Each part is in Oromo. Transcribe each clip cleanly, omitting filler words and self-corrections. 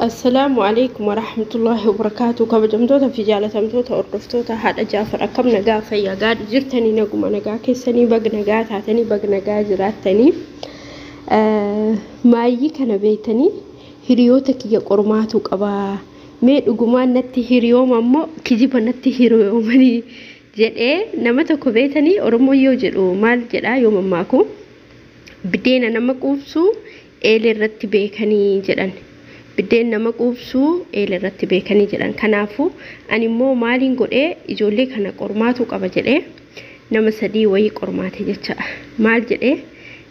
Assalaamu alaikum warahmatullahi wabarakaatu. Kabajamtoota fi jaalatamtoota hordoftoota haadha Jaafar, akkam nagaa, fayyaa gaarii jirtanii? Naguma nagaa keessanii, bag nagaa taatanii, bag nagaa jiraattanii. Maayyii kana beektanii, hiriyoota kiyya qormaatu qabaa, mee dhugumaan natti hiriyooma ammoo kijiba natti hiriyoomanii jedhee nama tokko beektanii. Oromoo yoo jedhu maal jedhaa yoo mammaaku? Biddeena nama quubsuu eelee irratti beekanii jedhan. Biddeen nama quubsuu eela irratti beekanii jedhan. Kanaafuu ani immoo maaliin godhee, ijoollee kana qormaatu qaba jedhee nama sadii wayii qormaate jecha. Maal jedhee,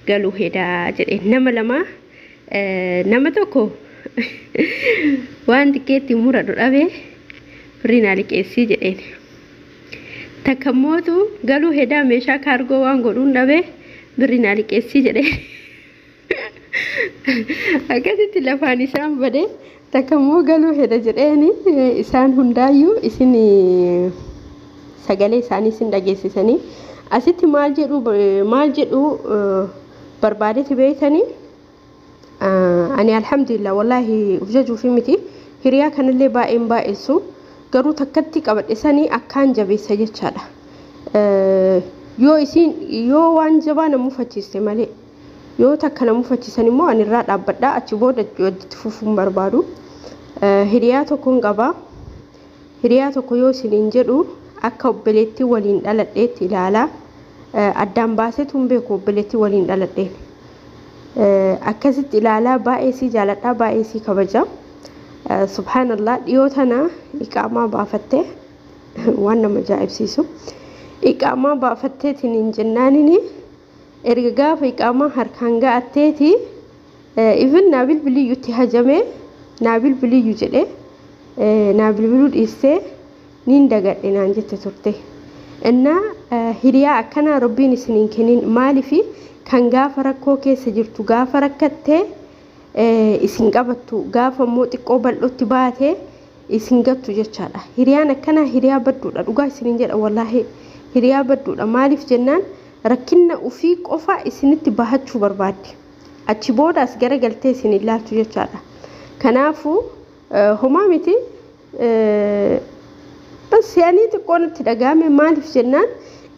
galuu hedaa jedhee nama lama, nama tokko waan xiqqeetti muradhu dhabee birrii naa liqeessii jedheen. Takka mootu galuu hedaa, meeshaa kaargoo waan godhuun dhabee birrii naa liqeessii jedheen. Akkasitti lafaan isaan badee, takka immoo galuu heda jedheeni. Isaan hundaayyuu isin sagalee isaanii isin dhageessisanii asitti maal jedhu barbaadeeti beektanii. Ani alhamdulillah, wallaahi uf jajuufi miti, hiriyaa kanallee baay'een baay'essu, garuu takkatti qabadhe sanii akkaan jabeessa jechaadha. Yoo isiin yoo waan jabaa na mufachiiste malee, yoo takka na mufachiisan immoo ani irraa dhaabbadha, achi booda wajjitti fufuun barbaadu. Hiriyaa tokkoon qaba. Hiriyaa tokko yoo isiniin jedhu, akka obboleettii waliin dhaladheetti ilaalaa, addaan baaseetu hin beeku. Obboleettii waliin dhaladheen akkasitti ilaalaa, baay'ee sii jaaladha, baay'ee sii kabaja. Subhaanallah, dhiyoo tana iqaamaa baafattee, waan nama ajaa'ibsiisu, iqaamaa baafatteetiin hin jennaanini, erga gaafa iqaamaa harkaan ga'atteeti even naa bilbiliyyutti hajamee, naa bilbiliyyu jedhee naa bilbiluu dhiistee, niin dagadhe naan jette turte. Innaa hiriyaa akkanaa Rabbiin isiniin kennin. Maalifi? Kan gaafa rakkoo keessa jirtu, gaafa rakkattee isin qabattu, gaafa immoo xiqqoo bal'ootti baatee isin gattu jechaadha. Hiriyaan akkanaa hiriyaa badduudha, dhugaa isiniin jedha, wallaahi hiriyaa badduudha. Maaliif jennaan, rakkinna ufii qofa isinitti bahachuu barbaaddi. Achi booda as garagaltee isin ilaaltu jechaadha. Kanaafuu homaa miti. Bas yaanii xiqqoo natti dhagahame. Maaliif jennaan,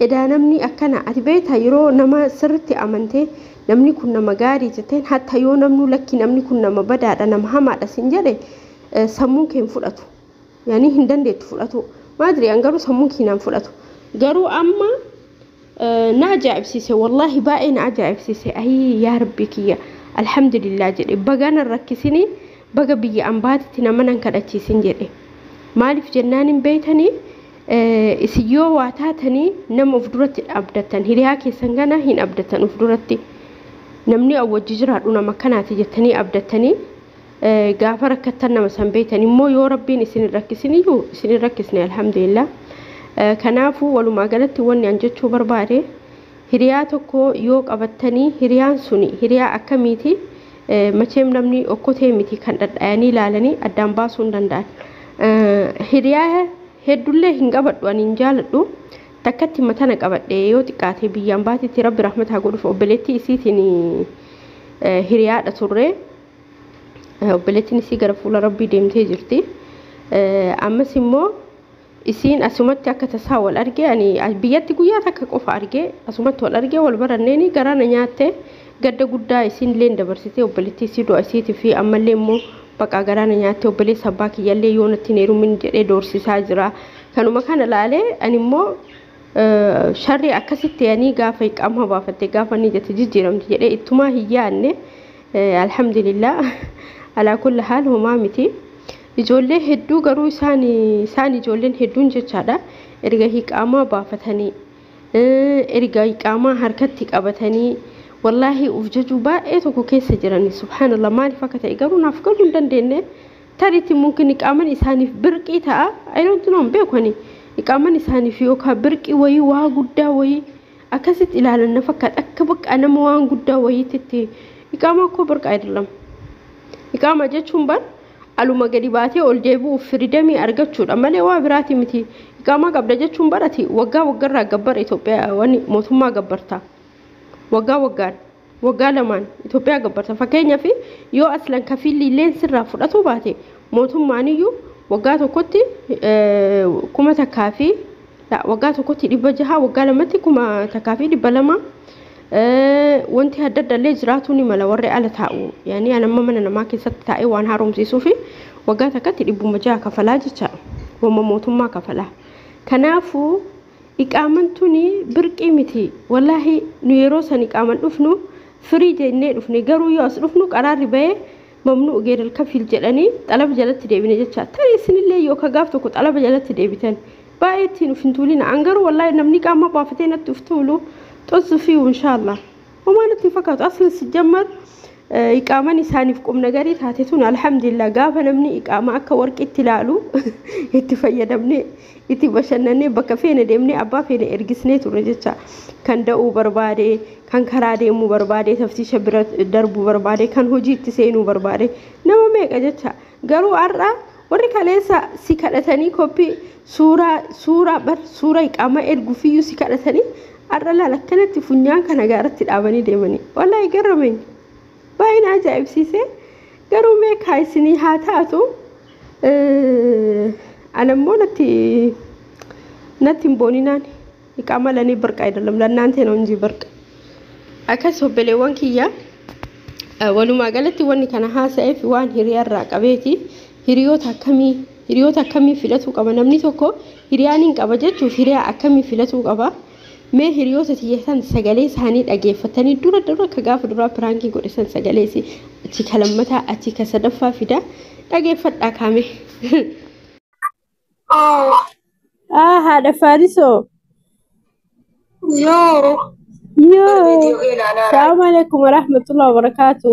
edaa namni akkana, ati beektaa, yeroo nama sirritti amantee namni kun nama gaarii jetteen, hatta yoo namnu lakki, namni kun nama badaadha, nama hamaadha sin jedhe, sammuun kee hin fudhatu. Yaanii hin dandeettu fudhatu. Maadri an garuu sammuun keenyaan fudhatu. Garuu amma na ajaa'ibsiise, wallaahi baay'ee na ajaa'ibsiise. Ayii yaa Rabbi kiyya, alhamdulillah jedhe, baga nan rakkisinii, baga biyya ambaatitti nama nan kadhachiisin jedhe. Maaliif jennaan, hin beeytanii, isin yoo waa taatanii nama of duratti abdattan, hiriyaa keessan kana hin abdattan. Of duratti namni wajji jiraadhu nama kanaati jettanii abdattanii, gaafa rakkattan nama san beeytan immoo yoo Rabbiin isin hin rakkisin iyyuu isin hin rakkisne, alhamdulillah. Kanaafuu walumaa galatti wanni an jechuu barbaade, hiriyaa tokko yoo qabattanii, hiriyaan suni hiriyaa akkamiiti? Macheem namni okkotee miti kan dhadhayanii ilaalanii addaan baasuu hin danda'an. Hiriyaa hedduullee hin qabadhu, ani hin jaaladhu. Takkatti matana qabadhe, yoo xiqqaate biyyaan baatitti, Rabbi rahmataa godhuuf, obboleettii isiitiin hiriyaadha turre. Obboleettiin isii gara fuula Rabbii deemtee jirti. Ammas immoo isiin asumatti akka tasaa wal arge, ani biyyatti guyyaa takka qofa arge, asumatti wal arge, wal baranneeni, garaa na nyaatte. Gadda guddaa isiin illee dabarsitee, obboleettii isii du'a isiitii fi ammallee immoo baqaa garaa na nyaatte. Obboleessa abbaa kiyyallee yoo natti hin heerumin jedhee doorsisaa jira. Kanuma kana laalee ani immoo sharri akkasitti ani gaafa iqaamaa baafatte, gaafa inni jette jijjiiramti jedhee ittumaa hin yaadne. Alhamdulillah, alaa kulli haal, homaa miti. Ijoollee hedduu garuu isaan ijoolleen hedduun jechaadha, erga iqaamaa baafatanii, erga iqaamaa harkatti qabatanii, wallaahi uf jajuu baay'ee tokko keessa jirani. Subhaanallah, maaliif akka ta'e garuu naaf galuu hin dandeenye. Tariitti mumkin iqaaman isaaniif birqii ta'a. I don't know, beeku ani. Iqaaman isaaniif yookaan birqii wayii, waa guddaa wayii akkasitti ilaalan na fakkaata, akka bakka nama waan guddaa wayiitti. Iqaamaa koo birqa አይደለም. Iqaama jechuun bar aluma gadi baatee ol deebi'uuf freedomii argachuudha malee waa biraati miti. Iqaamaa qabda jechuun barati waggaa waggarraa gabbara Itoophiyaa, wanni mootummaa gabbarta waggaa waggaan. Waggaa lamaan Itoophiyaa gabbarta. Fakkeenyaaf yoo aslan kafiilli illee sirraa fudhatu baate mootummaaniyyuu waggaa tokkotti 1000 fi waggaa tokkotti 600, waggaa lamatti 1200. Wanti adda adda illee jiraatu ni mala warri ala taa'u. Yaani anamma mana namaa keessatti taa'ee waan haaromsiisuu fi waggaa takkatti 600 kafalaa jechaadha. Wamma mootummaa kafalaa. Kanaafuu iqaaman tuni birqii miti. Wallaahi nu yeroo san iqaaman dhufnu firii jennee dhufne, garuu yoo as dhufnu qaraarri bahee mamnuu geedal kafiil jedhanii xalaba jalatti deebine jecha. Tarii isinillee yoo ka gaaf tokko xalaba jalatti deebitan baay'ee ittiin uf hin tuulina. An garuu wallaahi namni qaama baafatee natti uf tuulu xossu fi inshaallah. Homaa natti hin fakkaatu. Asli sijjammar iqaaman isaaniif qubna garii taate tun alhamdulillah gaafa namni iqaama akka warqiitti ilaalu itti fayyadamnee itti bashannannee bakka feene deemnee abbaa feene ergisnee turre jecha. Kan da'uu barbaade, kan karaa deemuu barbaade, taftiisha bira darbuu barbaade, kan hojii itti seenuu barbaade nama meeqa jecha. Garuu har'a warri kaleessa si kadhatanii koppii suuraa bar suuraa iqaamaa erguufiyyuu si kadhatanii har'a laala akkanatti funyaan kana gaaratti dhaabanii deemanii. Wallaahi garrameen baay'ee na ajaa'ibsiise. Garuu meeqa isinii haa taatu, anammoo natti hin booninaan iqaama lanii birqa አይደለም ለእናንተ ነው እንጂ ብርቅ. Akkas obboleewwan kiyya, walumaa galatti wanni kana haasa'eef waan hiriyaarraa qabeeti. Hiriyoota akkamii filatuu qaba namni tokko? Hiriyaan hin qaba jechuuf hiriyaa akkamii filatuu qaba? Mee hiriyoota tiyyatan sagalee isaanii dhageeffatanii dura dura akka gaafa duraa prank godhe san sagalee achi ka lammataa achi ka sadaffaa fida dhageeffadhaa kaame. Oh, Ah, haadha Faarisoo. yoo. Yoo. Viidiyoo ilaalaa. Salaamu alaikum warahmatullahi wabarakaatu.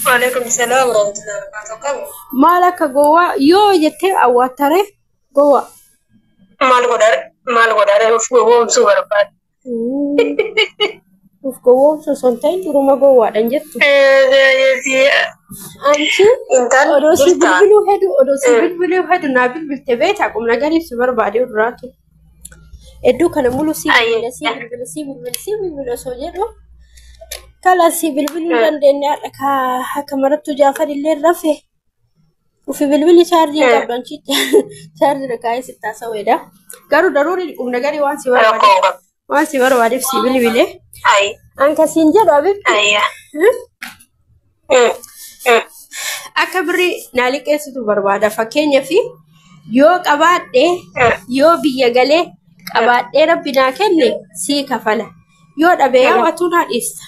Waalaikum salaam warahmatullahi wabarakatuh. Qabu. Maal akka gowwaa yoo jettee awwaattare gowwaa. Maal godhare maal godhare, of gowwoomsuu barbaade. Uf gowwoomsu osoo hin ta'in duruma gowwaadhaan jettu. Anchi Intal odoo si jirtaa? bilbiluu hedu, odoo si bilbiluu hedu naa bilbilte beektaa, qubna gariif si barbaade duraatu. Hedduu kana mulu si bilbila si bilbila si bilbila si bilbila osoo jedhu kala si bilbiluu hin dandeenye. Har'a ka akka marattu Jaafar illee rafe. Ufi bilbilli chaarjii hin qabdu, anchi chaarjii kaayee sitti haasawedha. Garuu daruuri qubna garii waan si Rakkoo barbaadeef qabu. waan si barbaadeef si bilbile. Ayi. An kasiin jedhu abibti. Ayya. Akka birrii naa liqeessitu barbaada. Fakkeenyaaf yoo qabaadhe, yoo biyya galee qabaadhee rabbi naa kenne sii kafala. Yoo dhabe yaa atuu naa dhiista.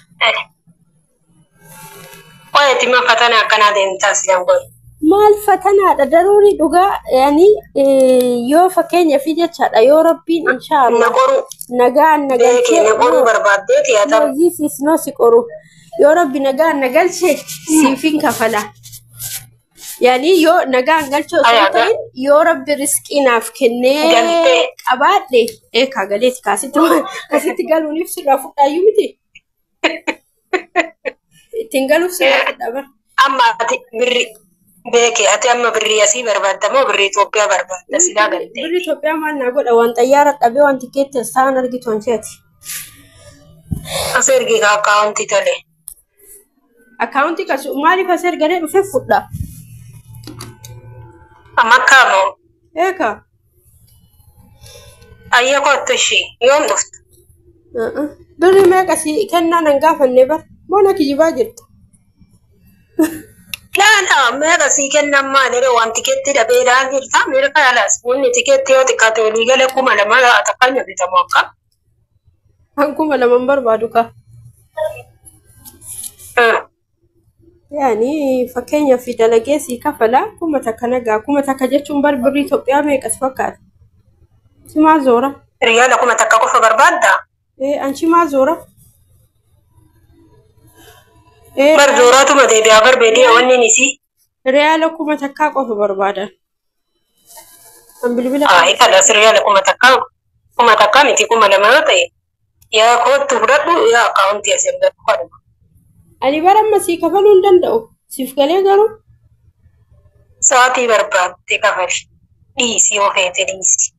Qo'eeti ma fatana akkanaa deemtaa silan godhu. Maal fatanaadha? Daruuri dhugaa yaani yoo fakkeenyaaf jechaadha, yoo rabbiin Na inshaallah qoruu nagaan na beekee galchee na qoruu barbaaddeeti haa ta'u. No, this is no si qoru. Yoo rabbi nagaan na galche siifin kafala. Yaani yoo nagaan galche osoo hin Ayaa ta'in yoo rabbi riskii naaf kennee galtee qabaadhe eekaa galeeti kaasitti kasitti galuuniif sirraa fudhaayyuu miti. Ittiin galuuf sirraa fudhaa bara. Amma ati birri beekee ati amma birrii asii barbaadda moo birrii Itoophiyaa barbaadda silaa galtee? Birri Itoophiyaa maal naa godha, waan xayyaara dhabee waan tikeetti sa'an argitu hancheeti. As ergi ka akkaawuntii tole. Akkaawuntii kasu maaliif as erganee dhufee fudha? Amma akkaamoo Eekaa. Ayya kottu ishii yoom dhuftu? Birri meeqa si kennaa nan gaafanne bara. Moo na kijibaa jirta? Laala meeqa sii kennan maali waan tikeetti dhabeedhaan jirta meeqa yaalaas wanni tikeetti yoo xiqqaate walii galee 2000 takkaan bitamu akka. An 2000 barbaadu ka. Yaani fakkeenyaaf dalagee sii kafala 1000 nagaa 1000 jechuun bar birrii Itoophiyaa meeqas fakkaata? Simaa zoora. Riyaala 1000 qofa barbaaddaa? Ee, anchi maa zoora? Ee, Bar zooraatuma deebi'aa bar beedee wanni isii. Riyaala 1000 qofa barbaada. An bilbila Ayi kalas riyaala 1000, 1000 miti, 2000 yoo ta'e yaa kottu fudhadhu yaa akkaawuntii as ergadhu kanuma. Ani bara amma sii kafaluu hin danda'u. Siif galee garuu Sa'aatii barbaadde kafali. Dhiisi yoo feete dhiisi.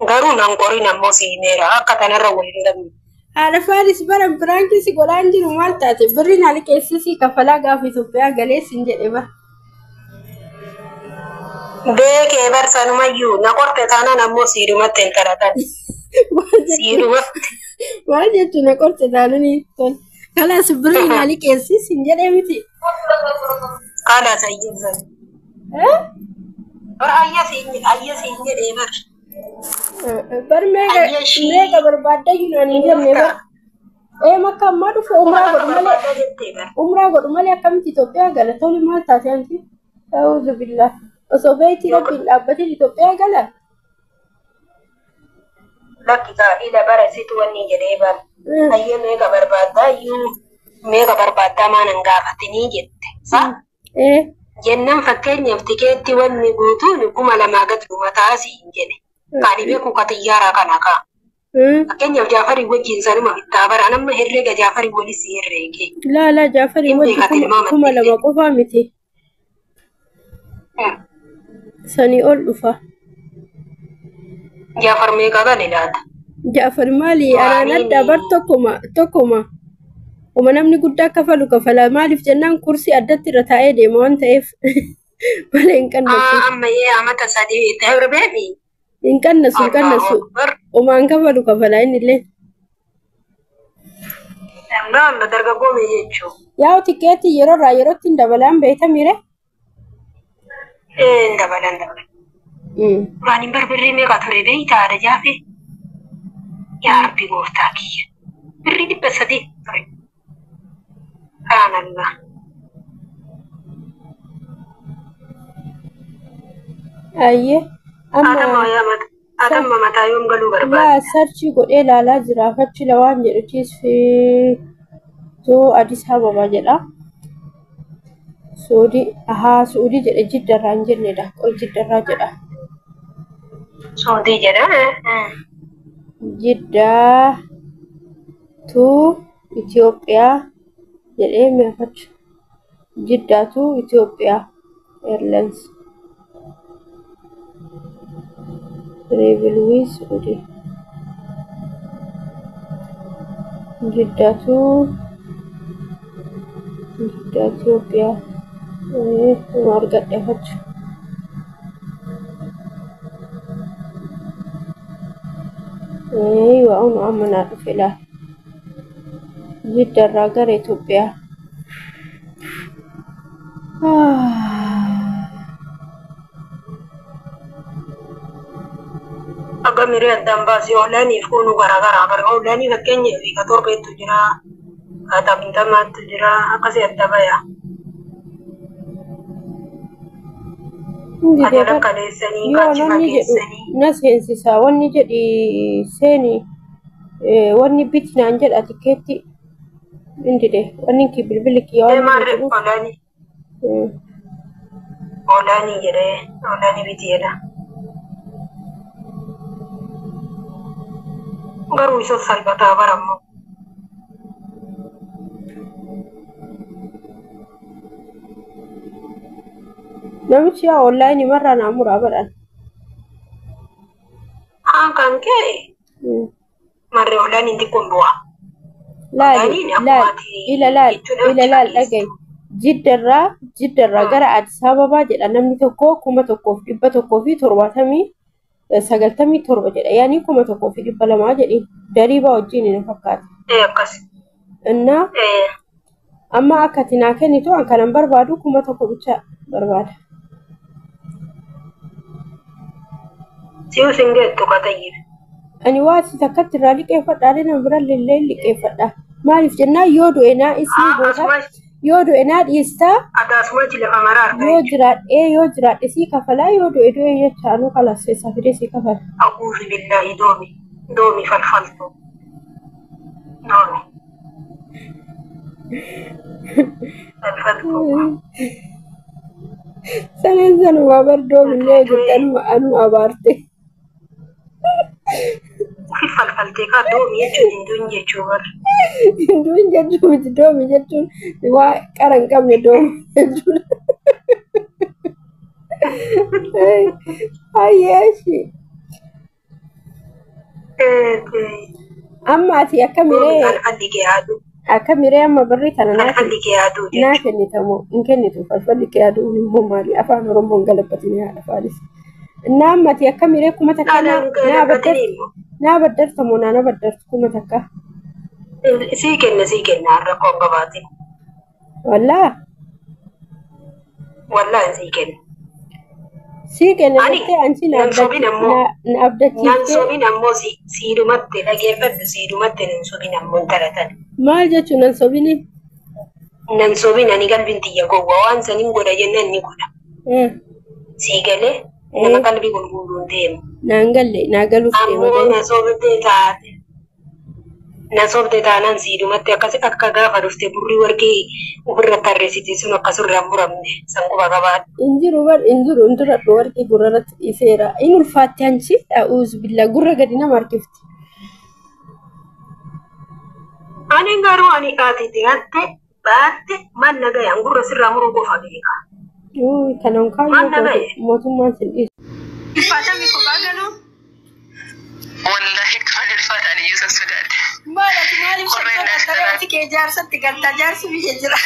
Garuu nan qorin ammoo si himeera akka kanarra wal hin dhabne. Haadha Faaris bara biraankii si godhaan jiru maal taate birriin haali keessisii kafalaa gaafa Itoophiyaa galee sin jedhe bara. Beekee bar sanumayyuu na qorte taanaan ammoo siidhumatti hin talatan. Siidhumatti. Maal jechuun na qorte taananii tol. Kalaas birriin haali keessis hin jedhee miti. Kalaas ayyeessan. Bar ayya siin jedhee bar. Bar meeqa barbaadda yuunaan hin jenne bar. Ee makka ammaa dhufu umraa godhu malee umraa godhu malee akkamitti Itoophiyaa gala toli maal taate anti? A'uudhu billah. Osoo beektii rabbiin dhaabbatiin Itoophiyaa gala. Lakki gaafii bara situ wanni jedhee bar. Ayyee meeqa barbaaddaa iyyuu meeqa barbaaddaa maanan gaafatinii jette. Sa? Jennaan fakkeenyaaf tikeetti wanni guutuun 2000 gad dhumataa siin jedhe. Kan beeku ka xiyyaaraa kana kaa. Fakkeenyaaf Jaafarii wajjin sanuma bittaa bara nama herreega Jaafarii walis herreege. Laa laa Jaafarii wajji 2000 qofaa miti. Sanii ol dhufa. Jaafar meeqa gale laata? Jaafar maali anaan adda bar tokkuma. Uma namni guddaa kafalu kafala maaliif jennaan kursii addatti irra taa'ee deema waan ta'eef malee hin qannasu. Amma yee amata sadii herbeemi. Hin qannasu hin qannasu. Umaan kafalu kafala inni illee. Amma dargaggoome jechuun. Yaa'u tikeetii yeroo irraa yerootti hin dabalaan beekamire. Hin dabalan dabalan. Duraan hin barbirrii meeqa ture beeytaa haadha jaafe? Yaa Rabbi gooftaa kiyya. Birrii 300 ture. Subhaanallah. Ayyee. Amma mataa yoom galuu barbaada? Laa sarchii godhee ilaalaa jira. Fachi lawaan jedhu chiisfii Addis Ababa jedha. Suudii ahaa Suudii jedhe jiddarraa hin jennedha. Qoy jiddarraa jedha. Suudii jedha. Jiddaa tu Itoophiyaa jedhee mi'afachu. Jiddaa tu Itoophiyaa Airlines. Travel with Saudi. Jiddaa tu Jiddaa Itoophiyaa. Uma argadhe afachu. Eeywa unu amma naa dhufe laal. Jiddarraa gara Itoophiyaa. Akka miree addaan baasee oolaaniif kunu garaagaraa bara oolaanii fakkeenyaaf ka torbeettu jira ka tabintamaattu jira akkasii adda baya. Ajala kaleessanii Yoo kaachima namni jedhu geessanii. na seensisaa wanni jedhi seeni wanni bitinaan jedha tikeetti hin dide wanni ki bilbilli kiyya waan Maarree jedhuuf. oolaanii oolaanii jedhee oolaanii biti jedha. Garuu isa salphataa barammoo. Namichi yaa onlaayinii marraa naa muraa badhaan. Haan kan ka'e marree oolaaniin xiqqoon bu'a. Laali laal ila laal ila laal dhagayi. Jiddarraa gara Addis Ababaa jedha namni tokko 1197 jedha. Yaani 1200 jedhi. Dariibaa wajjin na fakkaata. Akkas. Innaa amma akka ati naa kennitu an kanan barbaadu 1000 bicha barbaada. Si'us hin geettu katayyiif. Ani waa si takkatti irraa liqeeffadha nama bira illee liqeeffadha. Maaliif jennaan yoo du'e naa isii goota yoo du'e naa dhiistaa Adaasuma lafa maraa argaa yoo jiraadhee yoo jiraadhe sii kafalaa yoo du'e du'e jecha anuu kalasseessa fidee sii kafala. A'uuzu billaahi doomi doomi falfaltu doomi. Falfaltu. Saneen sanumaa bar doomillee jette anuma abaarte. Ufi falfaltee kaa doomi jechuun hinduun jechuu bar. Hinduun jechuu miti doomi jechuun waa qara hin qabne doomi jechuudha. Ayyee ishee. Amma ati akka miree Falfalli kee haaduu. Akka miree amma birrii tana naa Falfalli kee haaduu naa jechuudha. kennitamoo hin kennitu. Falfalli kee aduun immoo maali? Afaan Oromoon galabbatanii haadha faanis. Innaa amma ati akka miree 1000 Haadhaan naa galabatanii immoo. Naa baddartamoo naa baddartu 1000? Sii kenna, sii kenna, har'a koon qabaatin. Wallaa? Wallaahi sii kenna. Sii kenna Ani jettee anchi na nan sobin ammoo na nan abdachiiftee sobin ammoo siidhumatti dhageeffadhu, siidhumatti nan sobin ammoo talatan. Maal jechuun nan sobini? Nan sobin, ani qalbiin tiyya gowwa, waan sanin godha jennaan ni godha. Sii galee nama qalbii qulqulluun deemu. Naan galle, naa galuuf deema Ammoo garuu. na sobdee taate. Na sobde taanaan siidhumatti akkas akka gaafa dhufte burrii warqii ofirra tarreessite sun akkasurraa muramne san quba qabaadhu. Injiru bar, injiru, hin duradhu, warqii gurra irratti dhiiseera. In ulfaatti anchi, a'uuzu billaa, gurra gadi nama harkifti. Ani garuu ani ati diratte baatte maal nagayaan gurra sirraa muruu qofa beeka. Kanan Maal kaayyoo nagaye? Mootummaan sin dhiisu. Ulfaatamni kophaa galuu. Wallahi kan ulfaataan iyyuu san sodaadhe. Maal ati maaliif Qorreen sodaata? as Ati kee jaarsatti galtaa, jaarsi biyya jira.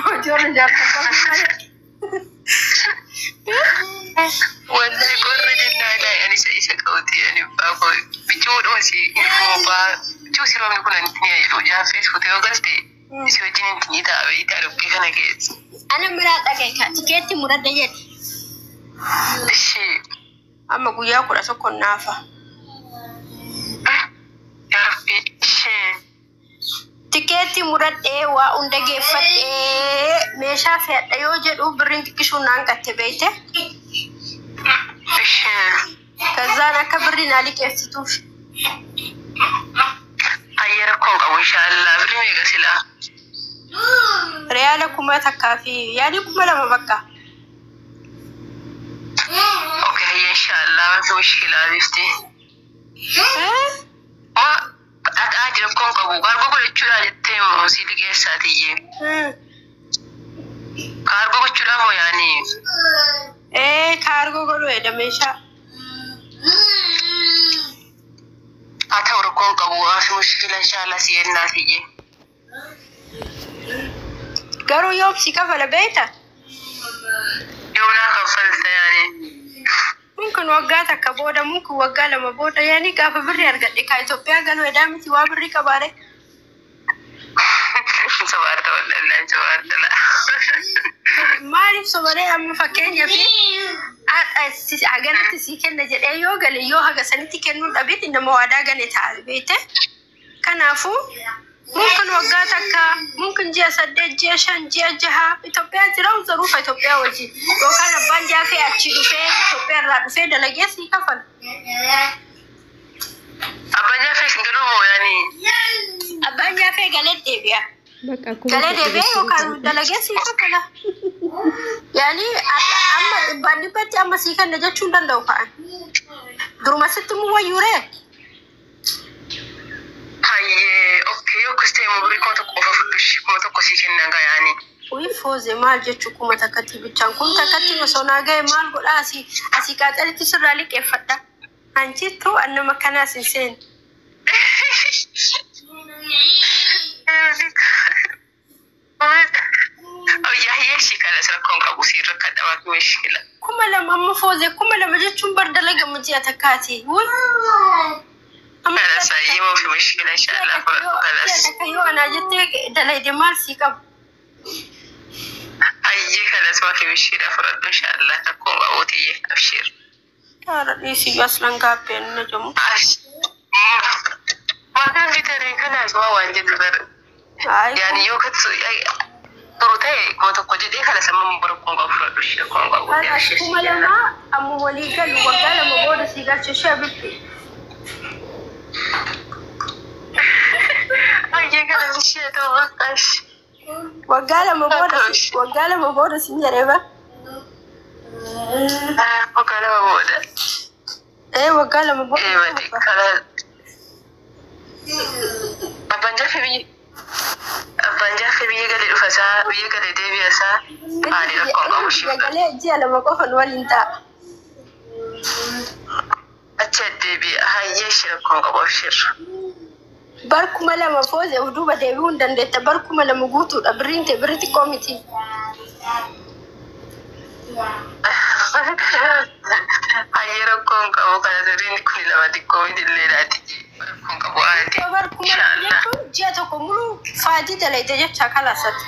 Hojiirra jaarsa galuu malee. Wallahi qorri jennaan ani isa qabuti ani baakoo bichuudhuma si roobaa bichuu si roobni kun ani jedhu jaaffees futee yoo galte si wajjin hin ta'a beektaa dhoqqee kana keessa. Ana miraa dhagaye, tikeetti muradda jedhe. Ishee Amma guyyaa 11 naafa. Yaa Rabbi ishee. Tikeetti muradhee waa hunda geeffadhee meeshaa fe'adha yoo jedhu birriin xiqqishuun naan qatte beeyte. Ishee. Kazaan akka birri naa liqeessituuf. Ayya, rakkoon qabu inshaallah, birri meeqa silaa? Reyaala 1000 fi yaadii 2000 bakka. Okay, hayya, inshaallah wanti mushkilaa bifti. Ma dhaqaa jira, rakkoon qabu kaargoo godhachuudha jettee moo si liqeessaatiyyee? Kaargoo gochuudha moo yaani? Ee, kaargoo godhu edha meeshaa. Haa ta'u, rakkoon qabu, waafi mushkila, inshaallah si ennaatiyyee. Garuu yoom si kafala beekta? Yoonaa kaffalta yaani? Mumkin waggaa 1 booda, mumkin waggaa 2 booda, yaani gaafa birri argadhe kaa Itoophiyaa galuu edaa miti, waa birri qabaare. Sobaarta, wallahi sobaarta la. Maaliif sobaree? Amma fakkeenyaaf haganatti sii kenna jedhee yoo gale, yoo haga sanitti kennuu dhabeeti nama waadaa gane ta'a beekte. Kanaafuu mumkin waggaa 1, mumkin ji'a 8, ji'a 5, ji'a 6 Itoophiyaa jira, zaruufa Itoophiyaa wajjin yookaan abbaan jaafee achii dhufee Itoophiyaa irraa dhufee dalagee sii kafala. Abbaan jaafee sin galuu moo yaani? Abbaan jaafee galee deebi'a. Bakka kuma Galee tokko deebi'ee yookaan dalagee sii kafala. Yaani amma dhibbaan dhibbatti amma sii kenna jechuu hin danda'u ka'an. Duruma sitti immoo wayyuuree. Hayyee, okay, yoo akkas ta'e immoo birrii 1000 qofa fudhu, 1000 sii kennan gaa yaani. Uyi fooze, maal jechuu 1000tti bichaan 1000tti osoo naa ga'e maal godhaa, asii qaaxalitti sirraa liqeeffadha. Anchittu annama kanaas hin seenu. Yaayyee ishii kanas rakkoon qabu, sii rakkadha maaf mushkila. 2000 amma fooze, 2000 jechuun bar dalagamu ji'a takkaati. Wuy. Amma Kanas hayyee maafi mushkila, inshaallah ji'a kanas. 1 yoo anaa jettee dalayde maal sii qabu? Hayyee, kanas maafi mushkila, fudhadhu inshaallah, rakkoon qabuutiyye, abshir. Yaara dhiisii, aslan gaabbeen na jamu. Maakaan bitaree kanaas waa waan jennu bara. Ay, Yaani yoo katsu turu ta'e 1000 jedhee kanas amma rakkoon qabu, fudhadhu ishee, rakkoon qabuuti, abshir. 2000 amma walii galu, waggaa 2 booda sii galchu ishee abibbi. Hayyee, kanas ishee ta'u bakka ishee. Waggaa 2 booda, waggaa 2 booda siin jedhee ba. Waggaa 2 booda. Ee, waggaa 2 booda. Ee, mati kana abbaan jaaffee biyya galee dhufa isaa, biyya galee deebi'a isaa, haali rakkoon qabu ishee Biyya galee ji'a 2 qofa nu waliin ta'a. Achi deebi'a, hayyee, ishee rakkoon qabu, abshir. Bar 2000 fooze duuba deebi'uu hin dandeetta. Bar 2000 guutuudha. Birriin ta'e birri xiqqoo miti. Hayyee rakkoon qabu kana sirriin kun lama xiqqoo miti ati rakkoon qabu ati. Bar 2000 jechuun ji'a tokko muluu faajii dalayte jecha kalasati.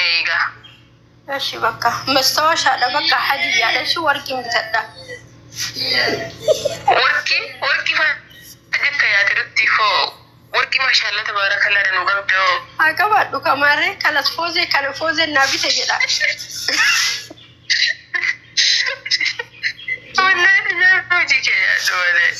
Eegaa. Eshi bakka mastaawashaadha bakka hadiyyaadha ishi warqiin bitadha. Warqii warqii jetta yaate dutti foo warqii maashaallah tabaarakallaa danuu qabdoo. Haa qabaadhu kamaarree kalas foozee kana foozee naa bite jedha. Wallahi hojii kee nyaadhu malee.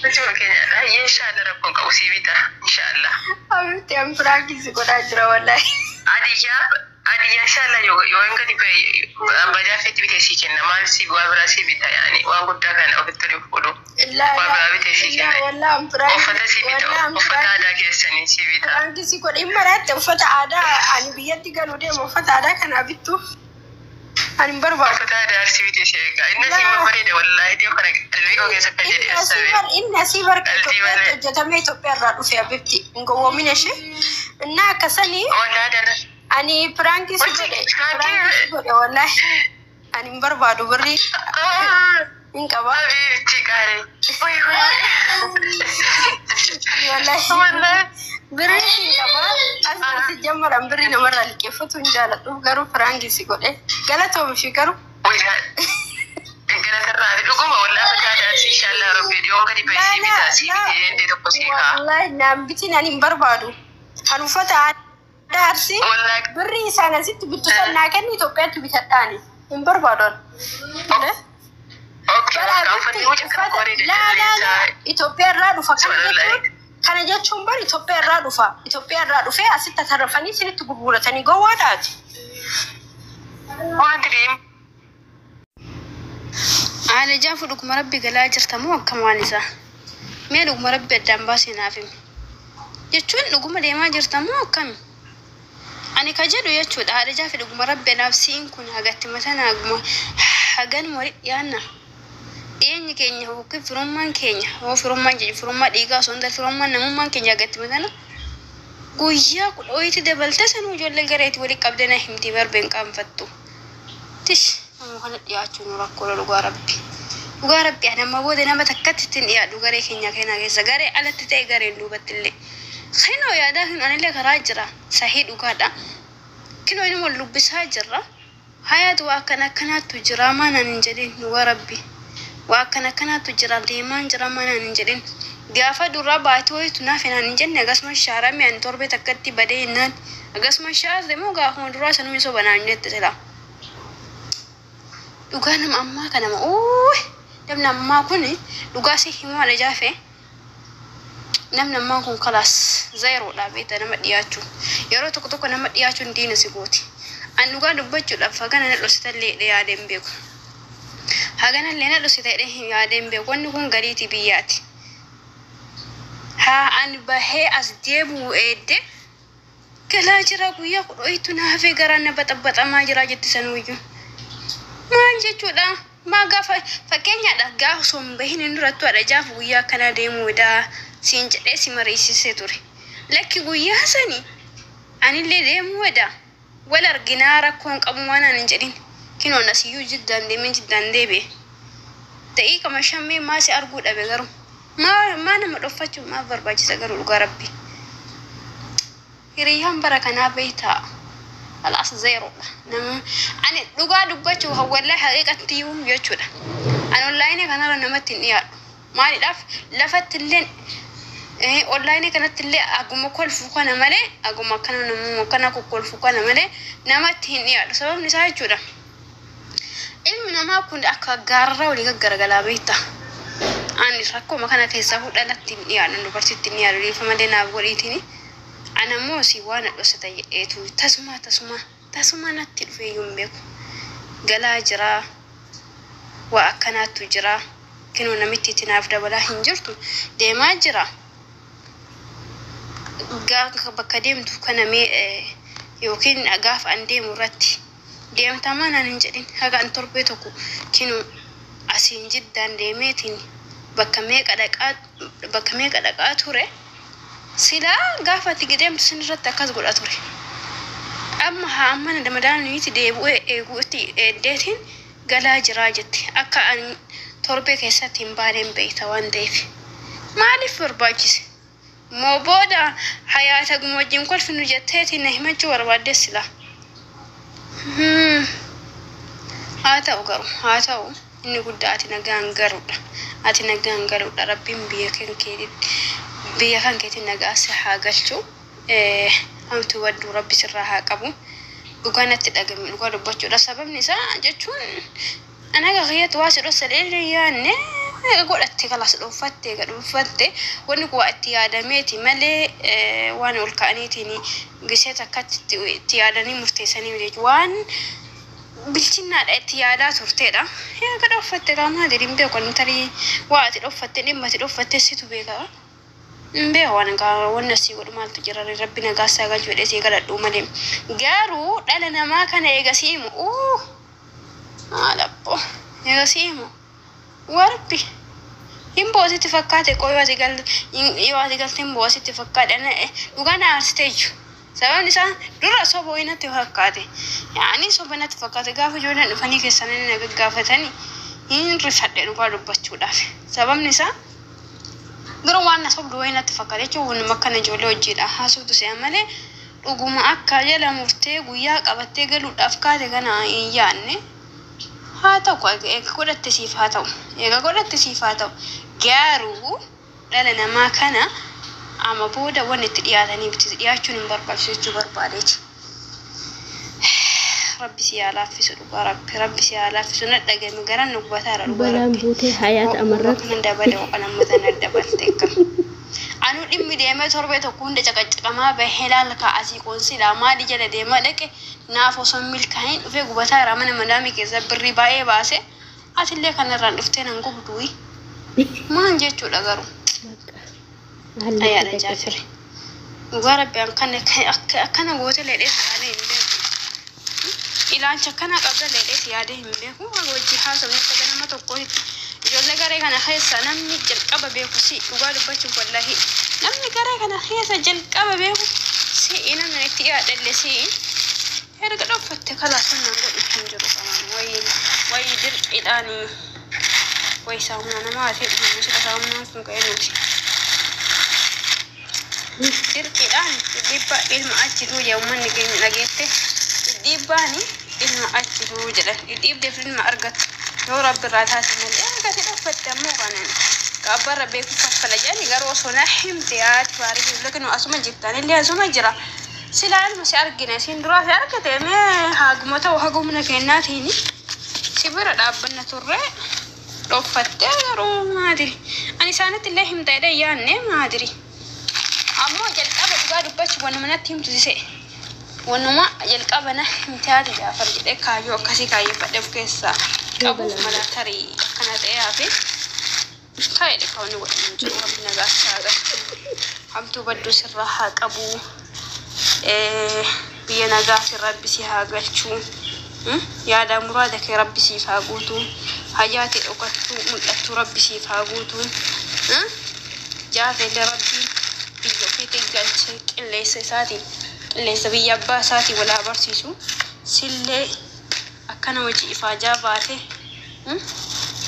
Hojii kee nyaadha. Hayyee inshaallah rakkoon qabu sii bita inshaallah. Abibti an piraakisi godhaa jira wallahi. Adiyyaa adiyyaa inshaallah yoo hin gadi bajaa feeti bitee sii kenna maal sii waa biraa sii bita yaani waan guddaa kana ofitti hin fuudhu. Waa biraa bitee sii kenna. Uffata sii bita uffata aadaa keessanii sii bita. Piraakisi godhe hin maraatte uffata aadaa ani biyyatti galuu deema uffata aadaa kanaa bittu. Ani hin barbaadu. Uffata aadaa sii bitee sii eega. Inni sii babbareeda wallaahi dhiyoo kana qalbii koo keessa kan jedhe asabee. Inni asii barqa Itoophiyaatti hojjetamee Itoophiyaa irraa dhufe abibti hin gowwoomin ishee. Innaa akkasanii Wallaahi dana. ani piraankisi godhe piraankisi godhe wallahi ani hin barbaadu birrii hin qaba. Abibti qaalee. Wallahi Wallaahi. birrii hin qaba. As jammaran birrii namarraa liqeeffatu hin jaaladhu garuu piraankisi godhe galatoomi garuu. Wallahi naan bitiin ani hin barbaadu. Kan uffata aadaa arsii birrii isaan asitti bittu san naa kennu Itoophiyaatti bitadhaani. Hin barbaadu ani. Itoophiyaa irraa dhufa kana jechuun bar Itoophiyaa irraa dhufa. Itoophiyaa irraa dhufee asitti atarrafanii isinitti gurguratanii gowwaadhaati. Haala jaafu dhuguma rabbi galaa jirta moo akkam waan isaa? Mee dhuguma rabbi addaan baasee naaf himi. Jechuun dhuguma deemaa jirta moo akkami? Ani ka jedhu jechuudha haadha jaafi dhuguma rabbi anaaf si'iin kun hagatti mataan haguma hagan walitti dhiyaanna. Dhiyeenyi keenya yookiin firummaan keenya hoo firummaan jechuun firummaa dhiigaa osoo hin taane firummaan namummaan keenya hagatti matana guyyaa kudha wayiitti dabaltee sanuu ijoollee gareetii walitti qabdee na himtii barbeen qaanfattu. Tish nama kana dhiyaachuun rakkoo dhugaa rabbi. Dhugaa rabbi ani amma booda nama takkatti ittiin dhiyaadhu garee keenya kana keessa garee alatti ta'e gareen duubatti illee. Kinoo yaadaa hin anillee karaa jira sahii dhugaadha. Kinoo inni wal dubbisaa jirra. Hayaatu waa akkana akkanaattu jira maanaan hin jedhin dhugaa rabbi. Waa akkana akkanaattu jira deemaan jira maanaan hin jedhin. Gaafa duraa baatee wayitu naaf hinaan hin jenne akkasuma shaarame ani torbee takkatti badee hinnaan akkasuma shaarre moo gaafuma duraa sanuu soba naan jette silaa. Dhugaa nama ammaa kana ma uuy namni ammaa kun dhugaa si himuu haala jaafe namni ammaa kun kalaas zeeroodha beekta nama dhiyaachuu yeroo tokko tokko nama dhiyaachuun diina si gooti. Ani dhugaa dubbachuudhaaf hagana na dhositallee yaadee hin beeku. Hagana illee na dhosita jedhee yaadee hin beeku wanni kun galiitii biyyaati. Haa ani bahee as deebi'u eedde galaa jira guyyaa kudha wayiitu na hafee garaan na baxabaxamaa jira jetti sanuuyyuu. Maal jechuudha? Maa gaafa fakkeenyaadha gaafa osoo hin bahin hin durattu haadha jaafu guyyaa akkanaa deemuudha siin jedhee si mariisisee ture. Lakki guyyaa sani anillee deemuudha. Wal arginaa rakkoon qabu waan ani hin jedhin. Kinoon asiyyuu jiddaan deemee jiddaan deebi'e. Daqiiqama shammee maa si arguu dhabe garuu. Maa nama dhoffachuun maaf barbaachisa garuu dhugaa rabbi. Hiriyyaan bara kanaa beektaa. Alaas zeeroodha. Nama ani dhugaa dubbachuu wallahi haqiiqatti iyyuu jechuudha. Ani onlaayinii kanarra namatti hin dhiyaadhu. Maaliidhaaf lafatti illee onlaayinii kanatti illee aguma kolfu kana malee aguma akkana namuma akkana kokkolfu kana malee namatti hin dhiyaadhu. Sababni isaa jechuudha. Ilmi namaa kun akka gaarraa walii gaggaragalaa beektaa. Ani rakkoo kana keessaa fuudhalatti hin dhiyaadhu dubartiitti hin dhiyaadhu dhiifa malee naaf godhiitini. Ana immoo si waan dhosata jedheetu tasuma tasuma tasuma natti dhufee iyyuu hin beeku. Galaa jira waa akkanaattu jira kinoo namitti itti naaf dabalaa hin jirtu deemaa jira. Gaafa bakka deemtu kana mee yookiin gaafa an deemu irratti deemtaa naan hin jedhin haga an torbee tokko kinoo asiin jiddaan deemeetiin Bakka meeqa dhaqaa, bakka meeqa dhaqaa ture. Silaa gaafa ati deemtu sin irratti akkas godha ture. Amma haa amma madaamiiti deebi'ee eeguutti eeddeetiin galaa jiraa jette. Akka ani torbee keessatti hin baaneen beekta waan ta'eef. Maaliif barbaachise? Moo booda hayaata wajjin kolfinu jetteetiin na himachuu barbaadde silaa. Haa ta'u garuu, haa ta'u, inni guddaa ati nagaan galuudha. Ati nagaan galuudha. Rabbiin biyya kan keetitti, biyya kan keetti nagaa si haa galchu. Hamtuu badduu Rabbi sirraa haa qabu. Dhugaa natti dhagame dhugaa dubbachuudha. Sababni isaa jechuun anaga kiyyatti waa si dhossalee yaanne godhatte kalas dhuunfatte dhuunfatte, wanni kun waa itti yaadameeti malee waan ol ka'aniitiin gisee takkatti itti yaadanii murteessanii miti, waan bilchinnaadha itti yaadaa turteedha. Eega dhoffatte qaamaa jedhi hin beeku, tarii waa ati dhoffatte, dhimma ati dhoffatte situ beeka. Hin beeku waan wanni asii godhu maaltu jira, Rabbi nagaa isaa galchu jedhee sii kadhadhu malee. Garuu dhala namaa kana eegasii himu uu maal abbo, eegasii himu warbi hin boositti fakkaate qoo, yoo ati galte, yoo ati galte hin boositti fakkaate, dhugaa na aarsite iyyuu. Sababni isaa dura soba wayii natti fakkaate. Yaani soba natti fakkaate, gaafa ijoolleen dhufanii keessanii na gaggaafatanii hin rifadhe dhugaa dubbachuudhaaf. Sababni isaa dura waan na sobdu wayii natti fakkaate jechuun wanuma akkana ijoollee hojiidha haasoftu si'a malee dhuguma akka jala murtee guyyaa qabattee galuudhaaf kaate kana hin yaadne. Haa ta'u, eega godhatte siif haa ta'u. Eega godhatte siif haa ta'u. Garuu dhala namaa kana amma booda wanni itti dhiyaatanii itti dhiyaachuun hin barbaachisu jechuu barbaadeeti. Rabbi si haa laaffisu, dhugaa Rabbi, Rabbi si haa laaffisu. Na dhagame, garaan nu gubataara dhugaa Balaan Rabbi. buutee hayaat amarratti. Kanan dabale oqanammata na dabalte akkam. Anuu dhimmi deemee torbee tokko hunda caqacaqamaa bahee laal kaa'asii qoonsilaa maali jala deemaa dhaqe naaf osoo hin milkaa'in dhufee gubataara mana madaamii keessa birrii baay'ee baase, atillee kanarraan dhuftee nan gubduuyi. Maal jechuudha garuu? Haalli Ayyaadha itti Jaafire. Dhugaa Rabbi akkana goote leedhee si yaadee hin beeku. Ilaalcha akkana qabda leedhee si yaadee hin beeku. Haga hojii haasofne akka nama tokkootti ijoollee garee kana keessa namni jalqaba beeku si, dhugaa dubbachuuf wallahi namni garee kana keessa jalqaba beeku si, namni itti dhiyaadhallee si. Erga dhoffatte kalaa sun nan godhu hin jiru qaban wayi wayi dirqiidhaanii wayi saamunaa namaa ati dhufu sila saamunaan kun ka'ee nuti. Dirqiidhaan dhidhiibbaa ilma achituu jedha uummanni keenya, dhageette, dhidhiibbaani ilma achituu jedha, dhidhiibdeef ilma argattu yoo Rabbi irraa taate malee. Argate dhoffatte ammoo kanan qaabbarra beeku kaffala jedhani, garuu osoo na himte haati baarii lakin asuma jirtan illee asuma jira silaa ilma si argina isin duraa si argate mee haguma ta'u hagumna kennaatiin si bira dhaabbanna turre. Dhoffatte garuu maadiri ani isaanitti illee himta jedhee yaanne, maadiri ammoo jalqaba dhugaa dubbachuu wanuma natti himtu sise, wanuma jalqaba na himte haati Jaafar jedhee kaayyoo akkasii kaayyeffadhe of keessaa qabuuf mala tarii akkana ta'ee hafe kaayedhe. Kaawwanni godhamu jiru, Rabbi nagaa isaa galchu, hamtuu badduu sirraa haa qabu, biyya nagaa si Rabbi si haa galchu, yaada muraada kee Rabbi siif haa guutu, hajaate dhokattuu mul'attuu Rabbi siif haa guutu. Jaafeellee Rabbiin biyya ofiitti galchee qilleensa isaatiin, qilleensa biyya abbaa isaatiin wal haa barsiisu. Sillee akkana hojii ifaajaa baate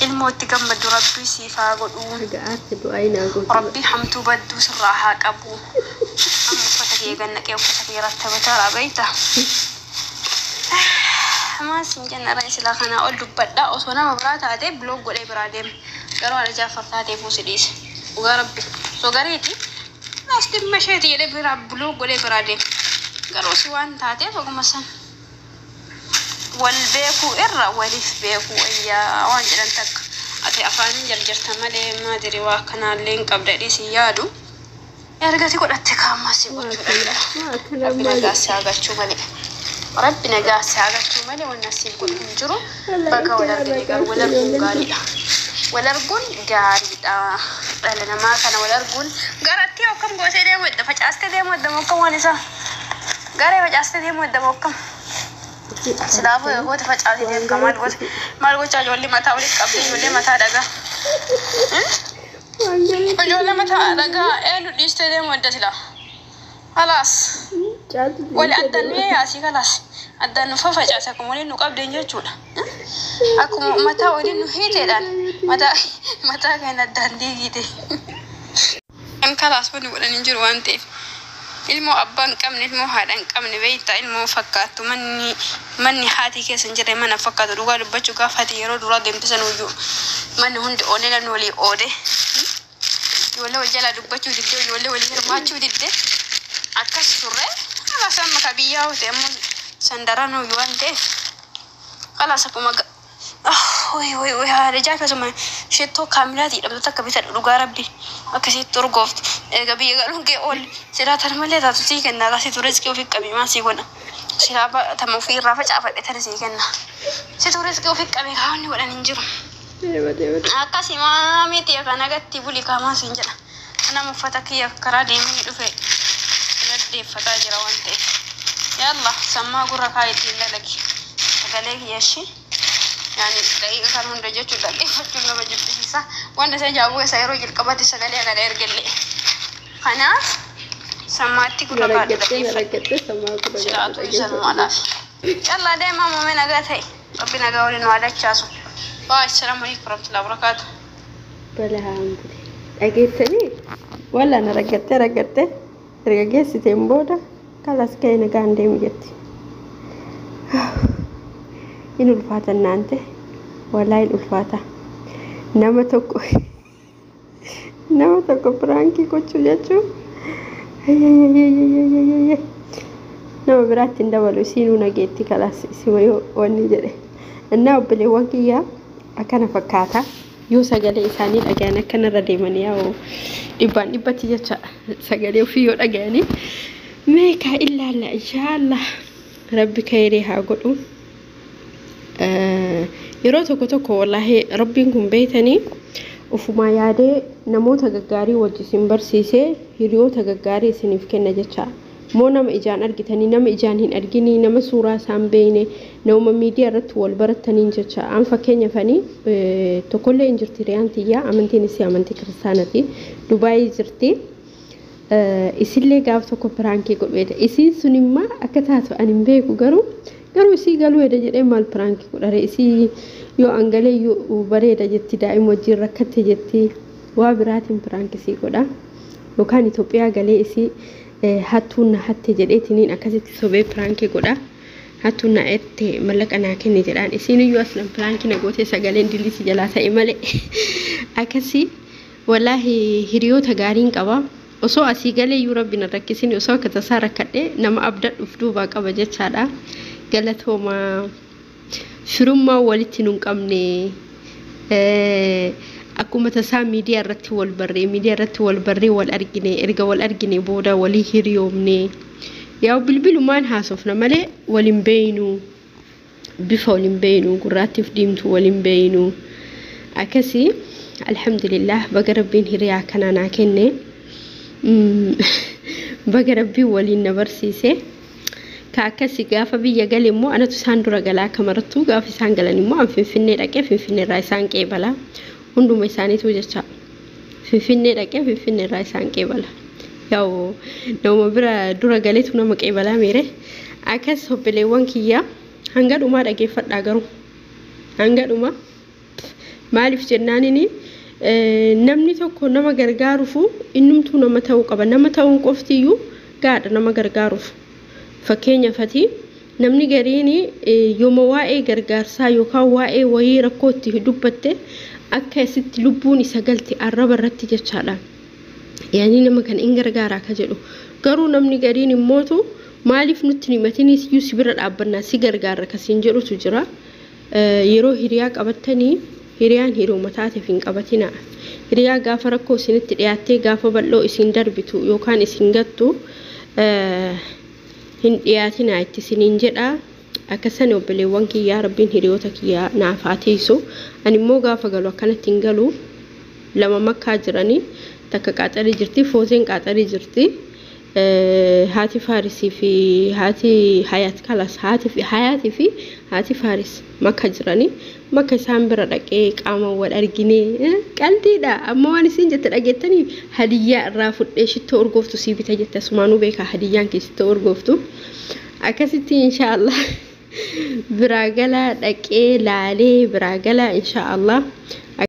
ilmoo itti gammaddu Rabbii siif haa godhu. Ga'aatti du'aa hin gootu. Rabbii hamtuu badduu sirraa haa qabu. Amma uffata kee gannaqee uffata kee rattabataara beeyta. Maal siin jenna silaa kanaa ol dubbadha, osoo nama biraa taate block godhee biraa deema. Garuu haala Jaaffar taateef si dhiise. Dhugaa Rabbi. Osoo gareeti as dhimma isheeti jedhee biraa block godhee biraa deema. Garuu si waan taateef oguma san wal beekuu irra waliif beekuu wayyaa waan jedhan takka. Ati afaanin jarjarta malee maadiri waa akkanaallee hin qabda dhiisi yaadu. Ergati godhatte kaammaa si gochuu danda'a. Rabbi nagaa si haa galchuu malee. Rabbi nagaa si haa galchuu malee wanni asiif godhu hin jiru. Baga wal argine, garuu wal arguun gaariidha. Wal arguun gaariidha. Dhala namaa kana wal arguun garatti akkam gootee deemu edda facaastee deemu edda mokkam waan isaa. Garee facaastee deemu edda mokkam. Silaafuu goota facaasee deemu kan maal goota maal gochaa ijoollee mataa walitti qabdee ijoollee mataa dhagaa. Ijoollee mataa dhagaa eenyu dhiistee deemu edda sila. Kalaas. Wali addaan nu yaasii kalaas. Addaan nu fafacaase akkuma waliin nu qabdeen jechuudha. Akkuma mataa waliin nu hiiteedhaan mataa mataa keenya addaan diigite. Kan kalaas wani godhan hin jiru waan ta'eef. Ilmoo abbaa hin qabne, ilmoo haadha hin qabne beektaa, ilmoo fakkaattu manni manni haati keessa hin jirre mana fakkaatu. Dhugaa dubbachuu gaafa ati yeroo duraa deemte sanuyyuu manni hundi oonee namni walii oode. Ijoollee wal jalaa dubbachuu didde, ijoollee walii hirmaachuu didde, akkas turre. Kalaas amma ka biyyaa hoote ammoo sandaranuu waan ta'eef kalaas akkuma Way way way, haadha jaafa suma shittoo kaamilaati jedhamtu takka bitadhu, dhugaa rabbi akkasitti urgooftu. Eega biyya galuun kee ool silaa tan malee taatu sii kenna. Akkasitu riskii ofii qabi, maal sii godha? Silaa tama ofii irraa facaafadhe tan sii kenna. Situ riskii ofii qabi, kaawwanni godhan hin jiru. Akkasii maamii kan agatti buli kaamaa siin jedha. Nama uffata kiyya karaa deemanii dhufe naddeeffataa jira waan ta'eef. Yalla, sammaa gurra kaa ittiin dalagi. Sagalee kiyya ishii. Yaani daqiiqa kan hunda jechuun dhaggeeffachuun nama jibbisiisa. Wanta isa jaabuu isa yeroo jalqabatti sagalee kana ergelle. Kanaaf sammaatti gurra kaadhu dhaggeeffadhu. Silaatu isa numaadhaaf. Yalla, deemaa muumee, nagaa ta'e. Rabbi nagaa waliin nu adachaasu. Waa, assalaamu alaikum warahmatullahi wabarakaatuh. Balaan bule. Dhageessanii walla na raggattee raggattee erga geessiteen booda kalas ka'ee nagaan deemu jetti. In ulfaata naante, walaa in ulfaata. Nama tokko piraankii gochuu jechuun nama biraatti hin dabalu, isiinuu nageetti kalaas isima yoo wanni jedhe. Innaa obboleewwan kiyyaa, akkana fakkaata. Yoo sagalee isaanii dhagayan akkanarra deemanii yaa'u dhibbaan dhibbatti jecha sagalee ofii yoo dhagayanii meekaa ilaalla. Inshaallah rabbi kayree haa godhu. Yeroo tokko tokko wallaahi rabbiin kun beeytanii ufumaa yaadee namoota gaggaarii wajji isin barsiisee hiriyoota gaggaarii isiniif kenna jecha. Moo nama ijaan argitanii, nama ijaan hin arginii, nama suuraa isaan beeyne, nama miidiyaa irratti wal barattaniin jecha. An fakkeenyafanii tokkollee hin jirti, hiriyaan tiyyaa amantiin isii amantii kiristaanati, Dubaayii jirti. Isillee gaaf tokko piraankii godheedha. Isiin sun immoo akka taatu ani hin beeku, garuu isii galuu eda jedhee maal piraankii godhare? Isii yoo an galee iyyuu bareeda jetti, daa'ima wajjin rakkatte jetti, waa biraatiin piraankii isii godha. Yookaan Itoophiyaa galee isii hattuun na hatte jedheetiniin akkasitti sobee piraankii godha. Hattuun na ette, mallaqa naa kenni jedhaan. Isiin iyyuu aslan piraankii na gootee sagaleen diliisi jalaa ta'e malee. Akkasii wallaahi hiriyoota gaariin qaba. Osoo asii galee iyyuu rabbi na rakkisin, osoo akka tasaa rakkadhe nama abdadhuuf duubaa qaba jechaadha. Galatooma, firummaa walitti nun qabne, akkuma tasaa miidiyaa irratti wal barree, miidiyaa irratti wal barree wal argine, erga wal argine booda walii hiriyoomne. Yaa'u bilbilumaan haasofna malee waliin beeynu, bifa waliin beeynu, gurraattiif diimtuu waliin beeynu. Akkasii alhamdulillah, baga rabbiin hiriyaa akkanaa naa kenne, baga rabbiin waliin na barsiise. Ka akkasii gaafa biyya gale immoo anatu isaan dura galaa. Akka marattuu gaafa isaan galan immoo an Finfinnee dhaqee Finfinnee irraa isaan qeebala. Hunduma isaaniitu jecha Finfinnee dhaqee Finfinnee irraa isaan qeebala. Yaa'u nama bira dura galeetu nama qeebalaa miire. Akkas obboleewwan kiyyaa, hanga dhumaa dhageeffadhaa garuu hanga dhumaa. Maaliif jennaanini, namni tokko nama gargaaruufu innumtuu nama ta'uu qaba. Nama ta'uun qoftiyyuu gaadha nama gargaaruuf. Fakkeenyaafati namni gariin yooma waa'ee gargaarsaa yookaan waa'ee wayii rakkoo itti dubbatte akka isitti lubbuun isa galte arraba irratti jechaadha. Yaani nama kana in gargaaraa ka jedhu. Garuu namni gariin immootu maaliif nutti himatini, iyyuu si bira dhaabbannaa, si gargaarra kasiin jedhutu jira. Yeroo hiriyaa qabattanii hiriyaan hiriyooma taateef hin qabatina. Hiriyaa gaafa rakkoo isinitti dhiyaattee gaafa bal'oo isin darbitu yookaan isin gattu hin dhiyaatinaa itti isiniin jedha. Akkasani obboleewwan kiyyaa, rabbiin hiriyoota kiyyaa naaf haa tiisu. Ani immoo gaafa galu akkanatti hin galu. Lama Makkaa jiranii, takka Qaaxarii jirti, Foozeen Qaaxarii jirti. Haati Faarisii fi haati Hayaat kalas, haati fi Hayaatii fi haati Faaris Makka jiranii, Makka isaan bira dhaqee qaama wal arginee qaldiidha. Amma waan isin jette dhageettanii, hadiyyaa irraa fudhee shittoo urgooftu sii bita jette. Asumaanuu beekaa hadiyyaan kee shittoo urgooftu. Akkasitti inshaallah biraa galaa, dhaqee laalee biraa galaa inshaallah.